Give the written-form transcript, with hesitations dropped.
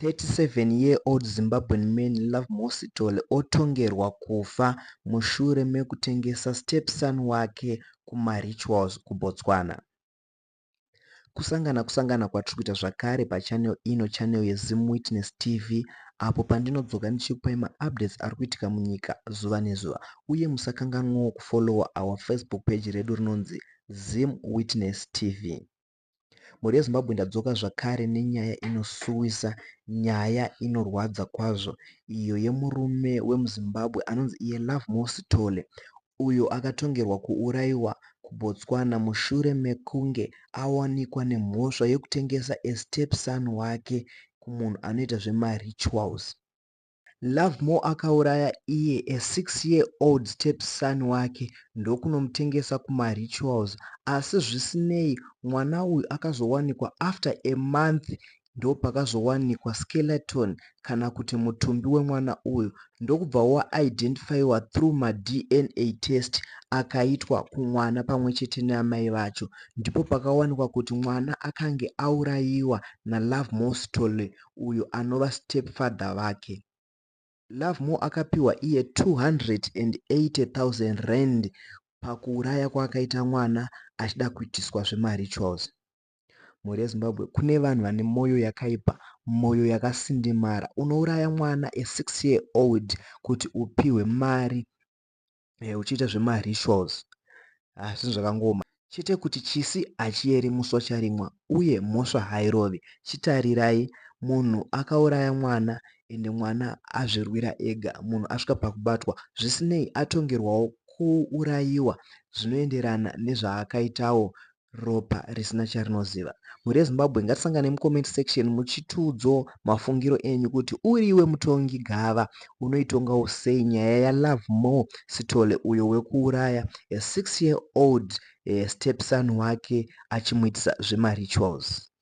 37 year old Zimbabwean man Lovemore Sithole otongerwa kufa mushure mekutengesa stepson wake kumarituals kuBotswana. Kusangana kusangana kwatiri kuita zvakare pachannel ino, channel yeZim Witness TV, apo pandinodzoka ndichikupai maupdates ari kuitika munyika zuva nezuva. Uye musakanganwawo kufollowa our Facebook page redu rinonzi Zim Witness TV. Mhuri yeZimbabwe, ndadzoka zvakare nenyaya inosuwisa, nyaya inorwadza kwazvo, iyo yemurume wemuZimbabwe anonzi iye Lovemore Sithole, uyo akatongerwa kuurayiwa kuBotswana mushure mekunge awanikwa nemhosva yekutengesa stepson wake kumunhu anoita zvemarituals. Lovemore akauraya iye a 6 year old stepson wake ndokunomutengesa kumarituals, asi zvisinei mwana uyu akazowanikwa after a month. Ndopakazowanikwa skeleton kana kuti mutumbi wemwana uyu, ndokubva waidentifyiwa through maDNA test akaitwa kumwana pamwe chete neamai vacho. Ndipo pakawanikwa kuti mwana akange aurayiwa naLovemore Sithole, uyo anova stepfather vake. Lovemore akapiwa iye 280,000 rand pakuuraya kwaakaita mwana achida kuitiswa zvemarituals. Mhuri yeZimbabwe, kune vanhu vane mwoyo yakaipa, mwoyo yakasindimara. Unouraya mwana a6 year old kuti upiwe mari uchiita zvemarituals. Zvinhu zvakangoma chete kuti chisi hachiyeri musi wacharimwa, uye mhosva hairovi. Chitarirai, munhu akauraya mwana, ende mwana azvirwira ega. Munhu asvika pakubatwa, zvisinei atongerwawo kuurayiwa zvinoenderana nezvaakaitawo, ropa risina charinoziva. Mhuri yeZimbabwe, ngatisangane mucomment section muchitiudzawo mafungiro enyu kuti uriwe mutongi gava, unoitongawo sei nyaya yaLovemore Sithole, uyo wekuuraya a 6 year old stepson wake achimuitisa zvemarituals.